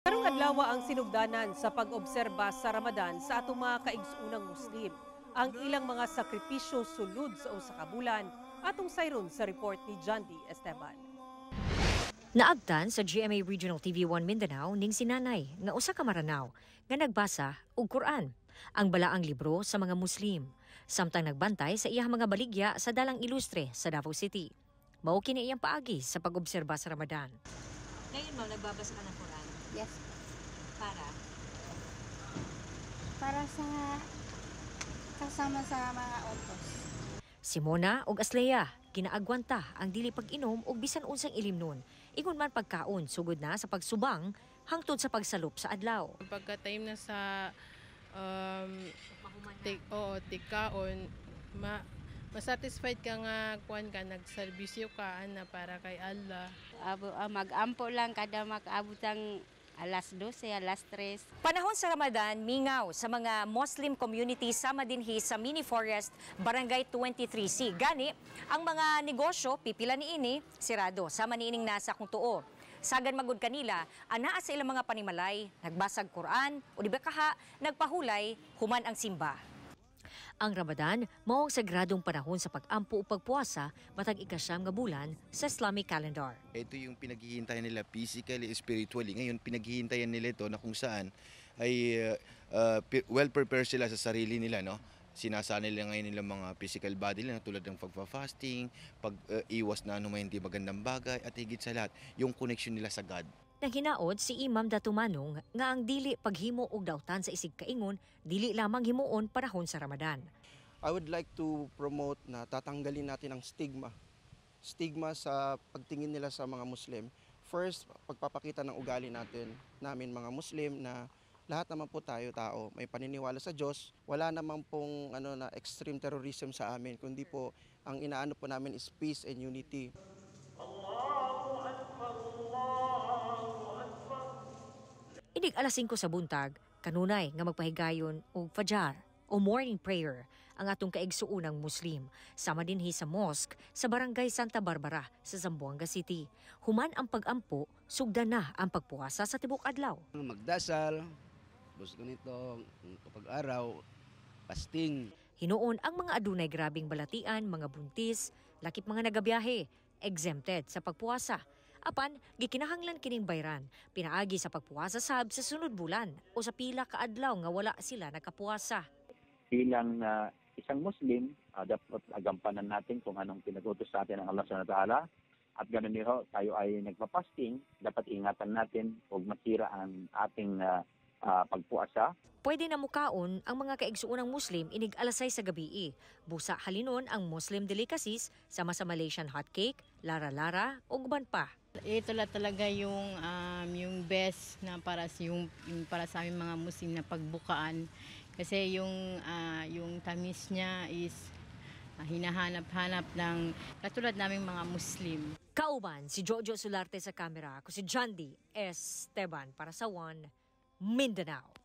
Karong adlaw ang sinugdanan sa pag-obserba sa Ramadan sa atong mga kaigsuonang Muslim. Ang ilang mga sakripisyo sulod sa usa ka bulan, atong sayron sa report ni John D. Esteban. Naabtan sa GMA Regional TV 1 Mindanao ning sinanay nga usa ka Maranao nga nagbasa og Quran, ang balaang libro sa mga Muslim, samtang nagbantay sa iyang mga baligya sa Dalang Ilustre sa Davao City. Mao kini iyang paagi sa pag-obserba sa Ramadan. Ngayon, ma'am, nagbabasa ka ng Quran? Yes. Para? Para sa kasama sa mga utos. Simona ug Aslea, ginaagwanta ang dili pag-inom og bisan unsang ilimnon. Ingon man pagkaon sugod na sa pagsubang hangtod sa pagsalop sa adlaw. Pagka time na sa tik, oo, tikaon, masatisfied ka nga kuan ka, nagserbisyo ka ana para kay Allah. Abo, mag-ampo lang kada makaabot ang alas 12, alas 3. Panahon sa Ramadan, mingaw sa mga Muslim community sama dinhi sa Mini Forest, Barangay 23C. Gani, ang mga negosyo, pipila niini, sirado, sama niining nasa kung tuo. Sagan magud kanila, anaa sa ilang mga panimalay, nagbasag Quran, o di ba kaha, nagpahulay, human ang simba. Ang Ramadan mao ang sagradong panahon sa pag-ampo o pagpuasa matag 9 nga bulan sa Islamic calendar. Ito yung pinaghihintayan nila physically, spiritually. Ngayon, pinaghihintayan nila ito na kung saan ay well prepared sila sa sarili nila, no? Sinasana nila ngayon nilang mga physical body nila tulad ng pagfa-fasting, pag-iwas na ano may hindi magandang bagay, at higit sa lahat, yung connection nila sa God. Nanghinaot si Imam Datumanong nga ang dili paghimo og dautan sa isig kaingon dili lamang himuon panahon sa Ramadan. I would like to promote na tatanggalin natin ang stigma. Stigma sa pagtingin nila sa mga Muslim. First, pagpapakita ng ugali natin, namin mga Muslim, na lahat naman po tayo tao, may paniniwala sa Diyos. Wala naman pong ano na extreme terrorism sa amin, kundi po ang inaano po namin is peace and unity. Inig alas 5 sa buntag, kanunay nga magpahigayon og fajar o morning prayer ang atong kaigsuonang Muslim. Sama dinhi sa mosque sa Barangay Santa Barbara sa Zamboanga City. Human ang pag-ampo, sugdan na ang pagpuasa sa tibok adlaw. Magdasal, tapos ganito, kapag araw, fasting. Hinuon ang mga adunay grabing balatian, mga buntis, lakip mga nagabiyahe, exempted sa pagpuasa. Apan, gikinahanglan kining bayran, pinaagi sa pagpuasa sab sa sunod bulan o sa pila ka adlaw nga wala sila nakapuasa. Bilang isang Muslim, dapat agampanan natin kung anong pinag-utos sa atin ng Allah subhanahu wa ta'ala. At ganoon din ho, tayo ay nagpa-fasting, dapat ingatan natin huwag masira ang ating pagpuasa. Pwede na mukaon ang mga kaigsuonang Muslim inig alas 6 sa gabi. Busa halinon ang Muslim delicacies sama sa Malaysian hotcake, lara-lara ug uban pa. Ito lang talaga yung best na para sa yung para sa aming mga Muslim na pagbukaan kasi yung tamis niya is hinahanap-hanap ng katulad naming mga Muslim. Kauban si Jojo Solarte sa kamera, ako si John D. Esteban para sa One Mindanao.